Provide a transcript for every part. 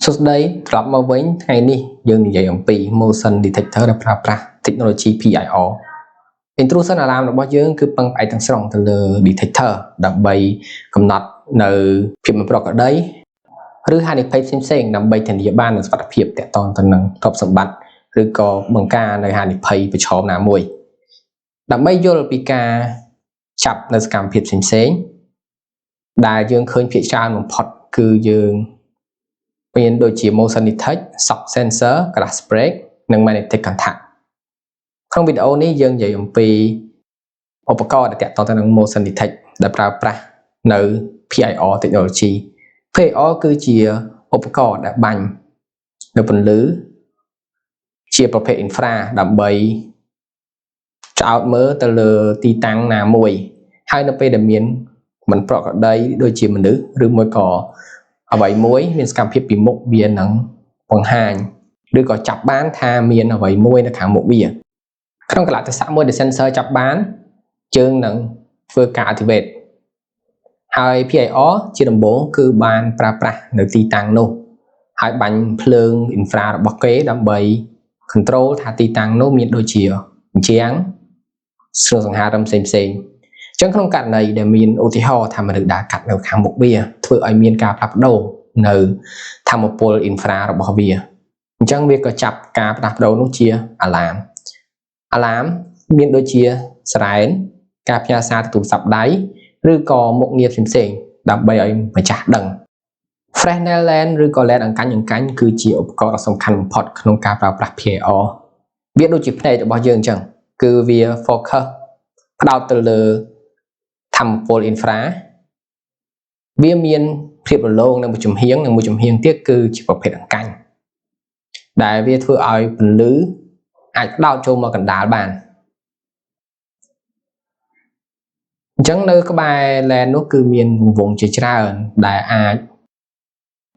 សួស្តីត្រឡប់មកវិញថ្ងៃនេះយើងនិយាយអំពី motion detector ដែលប្រើប្រាស់ technology PIR intrusion alarm របស់យើងគឺពឹងផ្អែកទាំងស្រុងទៅលើ detector ដើម្បីកំណត់នៅភាពមិនប្រក្រតីឬហានិភ័យផ្សេងៗដើម្បីធានាបាននូវសុវត្ថិភាពទាក់ទងទៅនឹងទ្រព្យសម្បត្តិឬក៏បង្ការនៅហានិភ័យប្រឈមណាមួយដើម្បីយល់ពីការចាប់នៅសកម្មភាពផ្សេងៗដែលយើងឃើញភាគច្រើនបំផុតគឺយើងមានដូចជា motion detect, shock sensor, glass break និង magnetic contact ក្នុងវីដេអូនេះយើងនិយាយអំពីឧបករណ៍ដែលទាក់ទងទៅនឹង motion detect ដែលប្រើប្រាស់នៅ PIR technology។ PIR គឺជាឧបករណ៍ដែលបាញ់នៅពន្លឺជាប្រភេទ infra ដើម្បីឆ្អោតមើលទៅលើទីតាំងណាមួយហើយនៅពេលដែលមានមិនប្រក្រតីដូចជាមនុស្សឬមួយក៏អ្វីមួយមានសកម្មភាពពីមុខវានឹងបង្ហាញឬក៏ចាប់បានថាមានអ្វីមួយនៅខាងមុខវាក្នុងកលៈទេសៈមួយដែល sensor ចាប់បានយើងនឹងធ្វើការ activate ហើយ PIR ជាដំបូងគឺបានប្រើប្រាស់នៅទីតាំងនោះហើយបាញ់ភ្លើង infra របស់គេដើម្បី control ថាទីតាំងនោះមានដូចជាជញ្ជាំងស្រួលសង្ហារឹមផ្សេងផ្សេងអញ្ចឹងក្នុងករណីដែលមានឧទាហរណ៍ថាមនុស្សដើរកាត់នៅខាងមុខវាធ្វើឲ្យមានការផ្លាស់ប្ដូរនៅធម្មពល infra របស់វាអញ្ចឹងវាក៏ចាប់ការផ្លាស់ប្ដូរនោះជា alarm។ alarm មានដូចជាសារ៉ែនការផ្ញើសារទៅទូរស័ព្ទដៃឬក៏មុខងារផ្សេងៗដើម្បីឲ្យម្ចាស់ដឹង Fresnel lens ឬក៏ lens អង្កាញ់អង្កាញ់គឺជាឧបករណ៍ដ៏សំខាន់បំផុតក្នុងការប្រើប្រាស់ PIR វាដូចជាភ្នែករបស់យើងអញ្ចឹងគឺវា focus ផ្ដោតទៅលើធម្មពល infra វាមានភាពរលោងនិងមួយចំហៀងនិងមួយចំហៀងទៀតគឺជាប្រភេទអង្កាញ់ដែលវាធ្វើឲ្យពន្លឺអាចផ្ដោតចូលមកកណ្ដាលបានអញ្ចឹងនៅក្បែរ lens នោះគឺមានវង្វង់ជាច្រើនដែលអាច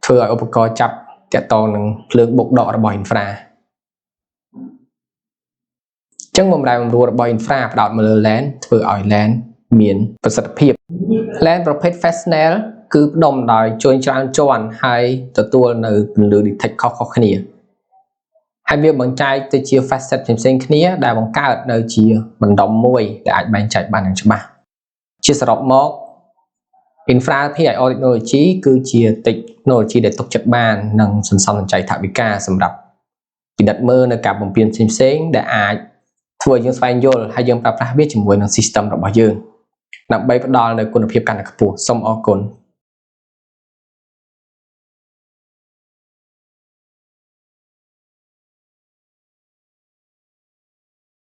ធ្វើឲ្យឧបករណ៍ចាប់ទាក់ទងនឹងភ្លើងបុកដករបស់ infra អញ្ចឹងបំរែបំរួលរបស់ infra ផ្ដោតមកលើ lens ធ្វើឲ្យ lens មានប្រសិទ្ធភាព។ lens ប្រភេទ Fresnel គឺផ្ដុំដោយជួញច្រើនជាន់ហើយទទួលនៅពន្លឺ detect ខុសៗគ្នាហើយវាបង្ចែកទៅជា facet ផ្សេងៗគ្នាដែលបង្កើតនៅជាបណ្ដុំមួយដែលអាចបែងចែកបានយ៉ាងច្បាស់ជាសរុបមក Infra PIR technology គឺជា technology ដែលទុកចិត្តបាននិងសន្សំសំចៃថវិកាសម្រាប់ពិនិត្យមើលនៅការបំពេញផ្សេងៗដែលអាចធ្វើឲ្យយើងស្វែងយល់ហើយយើងប្រើប្រាស់វាជាមួយនឹង system របស់យើងដើម្បីផ្ដល់នូវគុណភាពកាន់តែខ្ពស់សូមអរគុណ។